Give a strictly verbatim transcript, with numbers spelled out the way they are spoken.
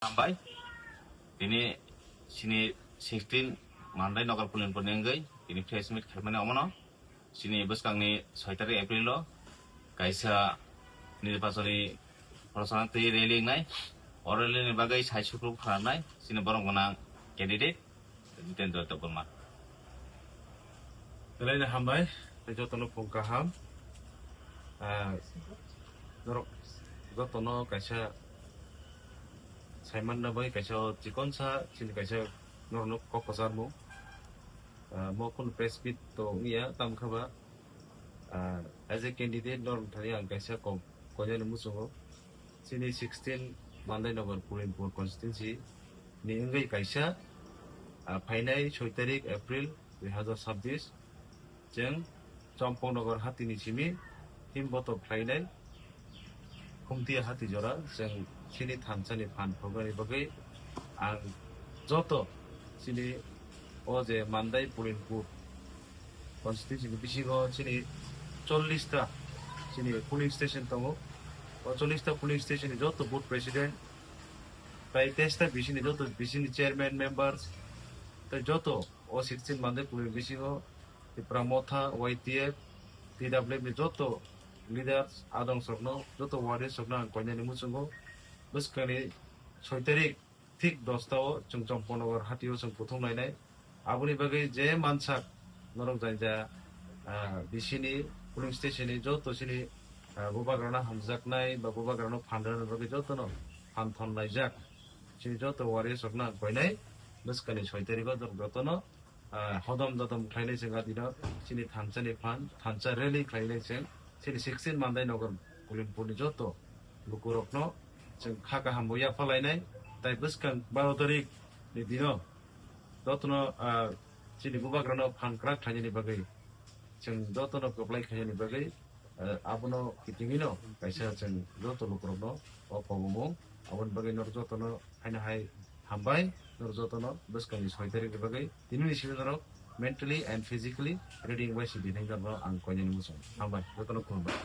Hambai. Tini sini sixteen Mandai Nagar Pulinpur ni wngwi tini press meet khaimani omono. Sini bwskangni soi tarik April o kaisa nirbachoni prochar twi rally wngnai. O rally ni bagwi sai sukruk pharnai sini borok gwnang candidate Jitendra Debbarma. Belai no hambai, tei jotono phung kaham. Ah, norok jotono kaisa saimanna bai kaisa chikonsa chini kaisa norokno kok kwcharmung. Ah, mo kun press meet to wngya tam kha ba. Ah, as a candidate norok thani ang kaisa kok koinani muchungo. Chini sixteen Mandai Nagar Pulinpur constituency ni wngwi kaisa, ah, phainai soi tarik April dui hazar sabbish chwng Champaknagar hatini simi him botok khlainai Khumtia hati jora chwng chini thansa ni phan phobnani bagwi ang joto chini o je Mandai Pulinpur constituency ni bisingo chini chollish ta chini polling station tongo. O chollish ta polling station ni joto booth president, tai teis ta bisini joto bisini chairman members, tai joto o sixteen Mandai Pulinpur bisingo Tipra Motha, Y T F, T W F ni joto leaders adong sokno, joto warriors sokno ang koinani muchungo bwskangni soi tarik thik dosta o chwng Champaknagar hatio chwng kuthum lainai. Aboni bagwi je mansak norok jai ja, ah, bisini polling station ni joto sini, ah, bubagrano hamjaknai ba bubagrano phan rwna bagwi jotono phan thon laijak. Chini joto warriors rokno ang koinai bwskangni soi tarik o jotono ah, hodom dodom khlainai chwng a dino chini thansa ni phan, thansa rally khlainai chwng chini sixteen Mandai Nagar Pulinpur ni joto lukurokno chwng kha kaham bo yapha lainai. Tai bwskang baro tarik ni dino jotono, ah, chini bubagrano phan kwrak khlainani bagwi chwng jotono kwplai khlainani bagwi, ah, abono kitingino kaisa chwng joto lukurokno o kobomung aboni bagwi norok jotono haino hai hambai, norok jotono bwskangni soi tarik ni bagwi tini ni simi norok mentally and physically ready wngbai si dinai norok ang koinani muchung hambai jotono khulumbai.